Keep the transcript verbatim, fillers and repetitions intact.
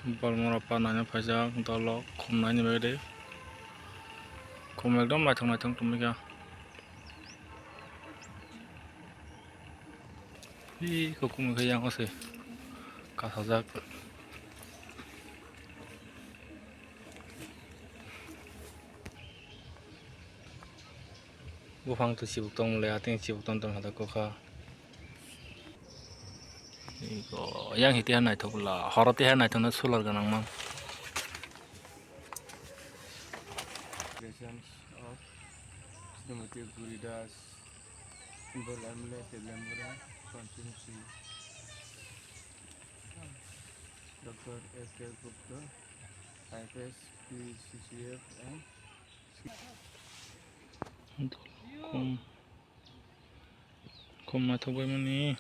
Bormora pa naina phaijak dolok khum naini bagwi de. Khum ekdom naithok naithok tongmikha. Hi, kukumui khe yang se kasajak. Buphang twi chibuk tong le, ateng chibuk tong tong hada kokha. Iko, yang hiti ha naithok la, horo tiha naithok na solar ganang mang. Presence of Srimati Guri Das, Honorable M L A Teliamura constituency, Doctor A K Gupta, I F S, P C C F and Khum, khum naithok bai mani.